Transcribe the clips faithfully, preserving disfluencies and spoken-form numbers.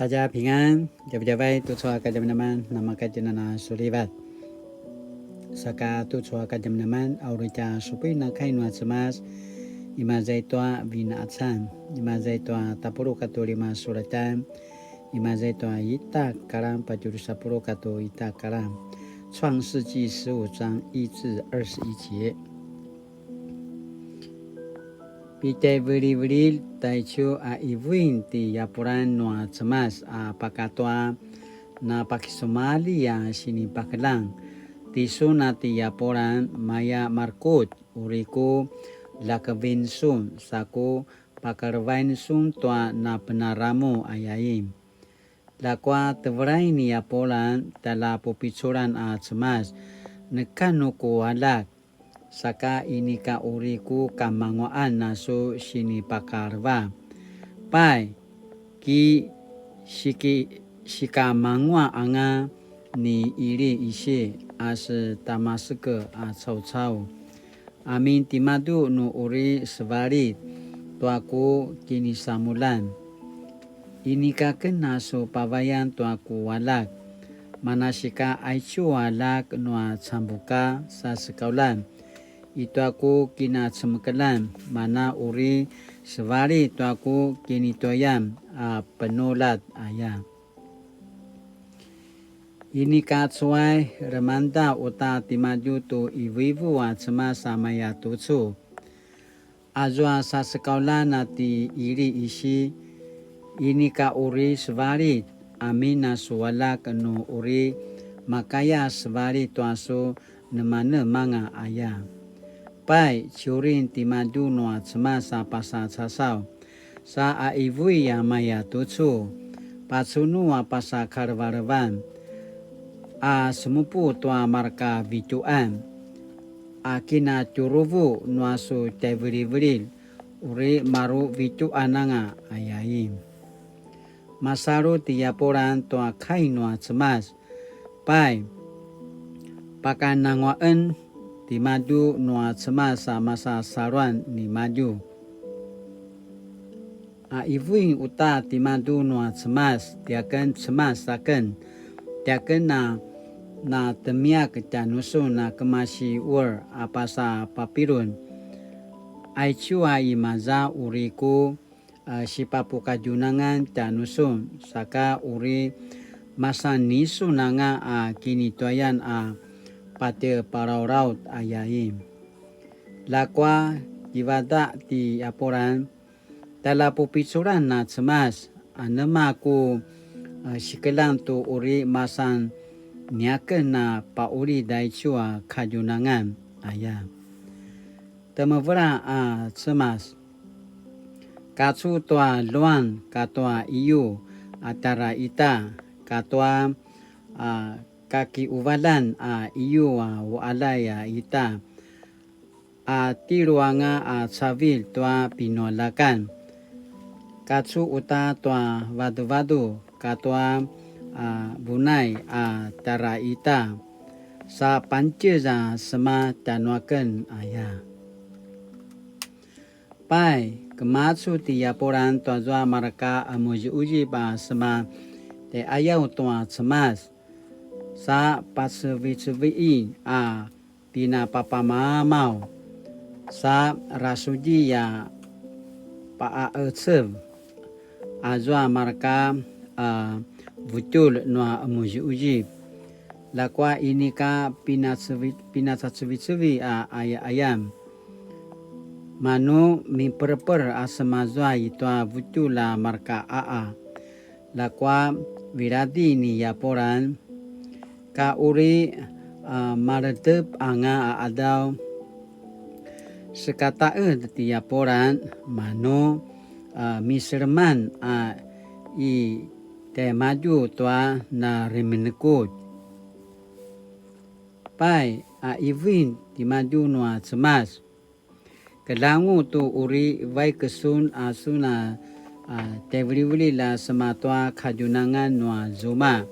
大家平安, djavadjavay tucu a kadjamadjaman, namakatjenan a sulivat. Saka tucu a kadjamadjaman, a uri tja supuin a kai nua Cemas, imaza i tua Vinqacan, imaza i tua tapuluq katua lima suratan, imaza i tua ita kalan patje drusa puluq katua ita kalan. 创世纪十五章一至二十一节。 Pitjaivilivililj taicu a ivuin ti Yapuran nua Cemas a pakatua na pakisumalji a sinipakeljang. Tisun a ti Yapuran maya marekutj, uri ku ljakevin sun, sa ku pakalevain sun tua na penaramu, ayain. Ljakua tevelai ni Yapuran, tjaljapupiculan a Cemas, neka nu ku aljak, saka inika uri ku kamanguaqan a su sinipakaleva. Pai, ki siki, sikamanguaq anga ni Ili Isi a se Tamaseke a caucau. Amin timadju nu uri sevalit tua ku kinisamuljan. Inika ken a su pavayan tua ku aljak. Manasika aicu a aljak nua cambuka sa sekaulan. I tua ku kinacemekeljan, mana uri sevalit tua ku kinituayan a penuljat aya. Inika cuay, lemangeda uta timadju tu ivuivu a Cemas a maya tucu. Azua sasekaulan a ti Ili Isi, inika uri sevalit, amin a su aljak nu uri makaya sevalit tua su nemanemanga aya. Pai, ciurin timadju nua Cemas a pasa casaw, sa a ivui a maya tucu, pacunu a pasa kalevalevan, a semupu tua marka vitjuqan, a kinatjuruvu nua su tjaivilivililj, uri maru vitjuqan anga, ayain. Masalu ti Yapuran tua kai nua Cemas. Pai, pakananguaqen timadju nua Cemas a masasaluan nimadju. A ivuin uta timadju nua Cemas, tiaken Cemas aken, tiaken a na temiak tjanusun a kemasi Ur a pasa Papilun. Aicu a imaza uri ku a sipapukadjunangan tjanusun, saka uri masan nisun anga a kinituayan a patje palaulaut, ayain. Ljakua kivada ti Yapuran, tjaljapupiculan a Cemas, anema ku, a, sikeljang tu uri masan niaken a pauli taicu a kadjunangan, aya. Temevela a Cemas. Kacu tua luan katua iyu a tjara ita, katua, a, kakiuvalan a iyu a uqaljay a ita, a tjelu anga a cavilj tua pinualjakan. Kacu uta tua vaduvadu katua, a, bunay a tjara ita, sa pantjez a sema tjanuaken aya. Pai, kemacu ti Yapuran tuazua marka a muziuzip a sema tjaiqayaw tua Cemas, sa pacevicevi a pinapapamamaw, sa rasudji a paqaqecev, azua marka a vutjulj nua muziuzip. Ljakua inika pinacevi-, pinacacevicevi a qayaqayam. Manu miperper a semazua i tua vutjulj a marka qaqa. Ljakua viladi ni Yapuran, ka uri, a, maledep anga a qadaw, sekataqed ti Yapuran, manu, a, miseleman a i tjaimadju tua na remenekutj. Pai, a qivuin timadju nua Cemas. Keljangu tu uri vaik sun a sun a, a, tjaivilivililj a sema tua kadjunangan nua zuma,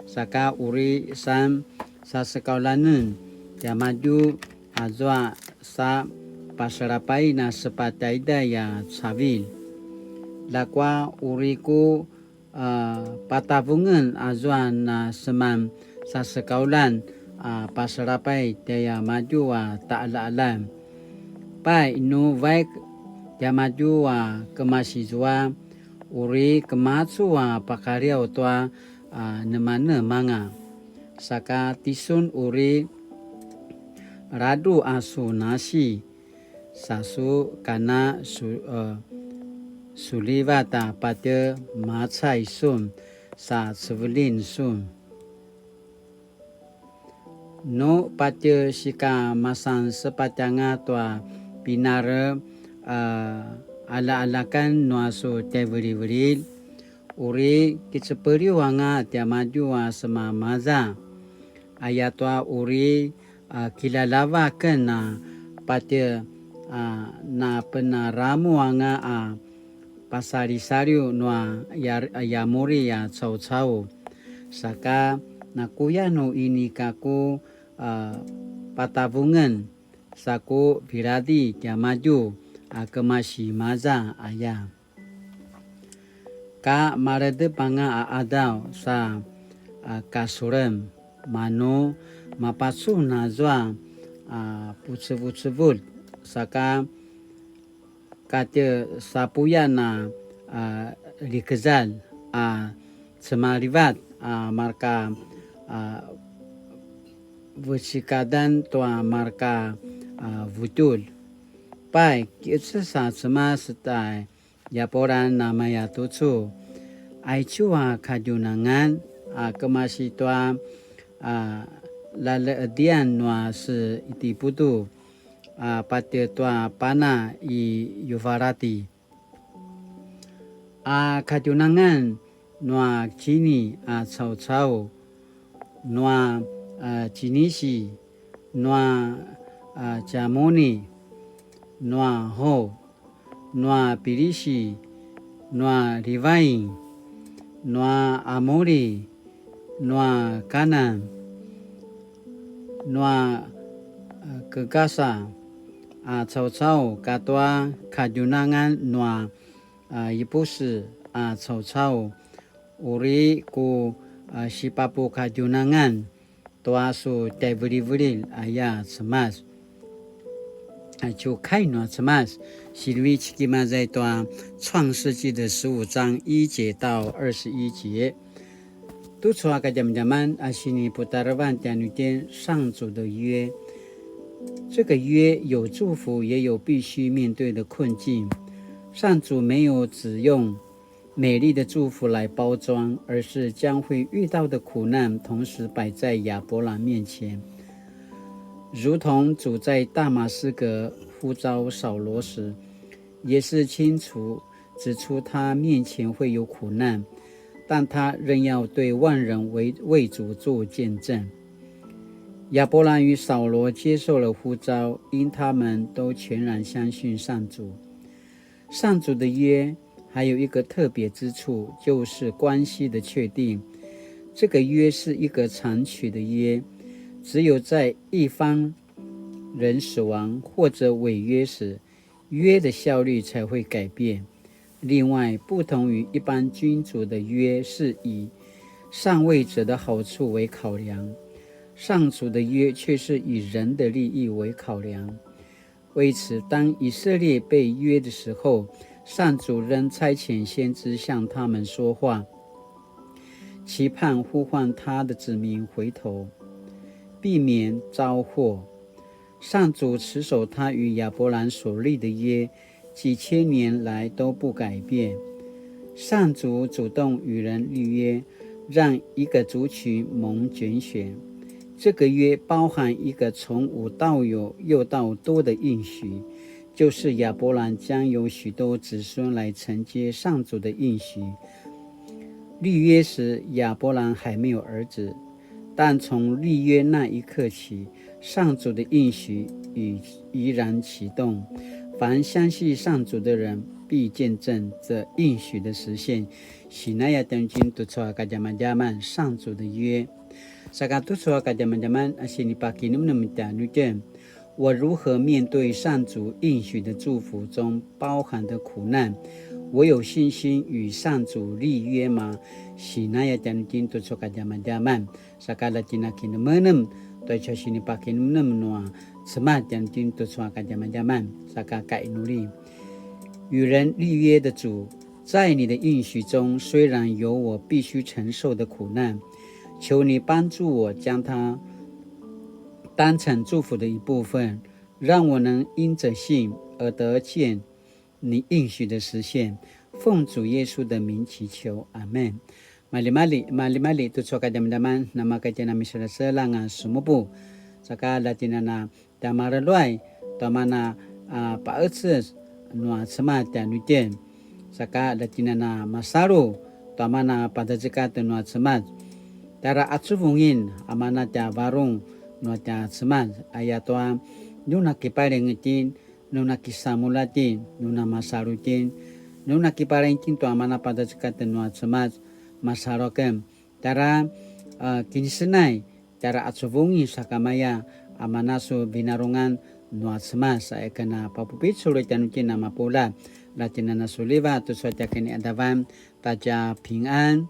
saka uri san sasekaulanen tiamadju azua sa pasalapain a sepatj taiday a cavilj. Ljakua uri ku, a, patavungen azua na seman sasekaulan a paselapay tiamadju a taqaljaqaljan. Pai, nu vaik tiamadju a kemasizua, uri kemacu a pakaliaw tua a nemanemanga. Saka tisun uri ladruq a su nasi, sa su kana su, e, sulivat a patje macay sun, sa cevelin sun. Nu patje sika masan sepatj anga tua pinare, e, aljaqaljakan nua su tjaivilivililj, uri kicepeliw anga tiamadju a semamaza. Ayatua uri, a, kilalava aken a patje, a, napenaramu anga a pasalisaliw nua ya-, yamuri a caucau. Saka nakuya nu inika ku, a, patavungen, sa ku viladi tiamadju a kemasi maza aya. Ka maledep anga a qadaw sa, a, kasulem, manu mapacun azua, a, pucevucevulj, saka katje sapuyan a, a, likezalj a cemalivat a marka, a, vecekadan tua marka, a, vutjulj. Pai, kiqeces a Cemas tai Yapulan namaya tucu. Aicu a kadjunangan a kemasi tua, a, laleqedian nua se Itiputu, a, patje tua pana i Yufarati. A kadjunangan nua Cini a caucau, nua, a, Cinisi, nua, a, Camuni, nua Ho, nua Pilisi, nua Livain, nua Amuri, nua Kanan, nua, a, Kekasa a caucau, katua kadjunangan nua, a, Yipuse a caucau, uri ku, a, sipapukadjunangan tua su tjaivilivililj aya Cemas. Aicu kai nua Cemas, sinivecik imaza i tua 创世纪的十五章一节到二十一节. Tucu a kadjamadjaman a siniputarevan tjanuitjen 上主的约. 这个约有祝福，也有必须面对的困境。上主没有只用美丽的祝福来包装，而是将会遇到的苦难同时摆在亚伯兰面前。如同主在大马士革呼召扫罗时，也是清楚指出他面前会有苦难，但他仍要对万人为，为主做见证。亚伯兰与扫罗接受了呼召，因他们都全然相信上主。上主的约还有一个特别之处，就是关系的确定。这个约是一个长期的约，只有在一方人死亡或者违约时，约的效力才会改变。另外，不同于一般君主的约是以上位者的好处为考量，上主的约却是以人的利益为考量。为此，当以色列被约的时候，上主仍差遣先知向他们说话，期盼呼唤他的子民回头，避免遭祸。上主持守他与亚伯兰所立的约，几千年来都不改变。上主主动与人立约，让一个族群蒙拣选。这个约包含一个从无到有又到多的应许，就是亚伯兰将有许多子孙来承接上主的应许。立约时，亚伯兰还没有儿子，但从立约那一刻起，上主的应许已，已然启动。凡相信上主的人，必见证这应许的实现。Sinaya tjanuitjen tucu a kadjamadjaman 上主的约. Saka tucu a kadjamadjaman a sinipakinemnem tjanuitjen. 我如何面对上主应许的祝福中包含的苦难？我有信心與上主立約嗎？Sinaya tjanuitjen tucu a kadjamadjaman, saka la tjen a kinemenem tua tja sinipakinemnem nua Cemas tjanuitjen tucu a kadjamadjaman, saka kainuli. 與人立約的主，在你的應許中，雖然有我必須承受的苦難，求你幫助我將它當成祝福的一部分，讓我能因著信而得見你應許的實現。奉主耶穌的名祈求，阿們。Maljimalji, maljimalji tucu a kadjamadjaman, namakatjena miselaselang a semupu. Saka la tjen a na tja maraluay tua mana a pa'eces nua Cemas tjanuitjen. Saka la tjen a na masalu tua mana pazazekatj nua Cemas. Tjara acuvungin a mana tja varung nua tja Cemas, ayatua nu na kipaling itjen, nu na kisamulja itjen, nu na masalu itjen, nu na kipaling itjen tua mana pazazekatj nua Cemas, masalu aken. Tjara, a, kinisenay, tjara acuvungin sakamaya a mana su vinarungan nua Cemas, a ikana papupicul tjanuitjen a mapuljat, la tjen a na suliva tucu a tja kini'adavan, ta tja pingan.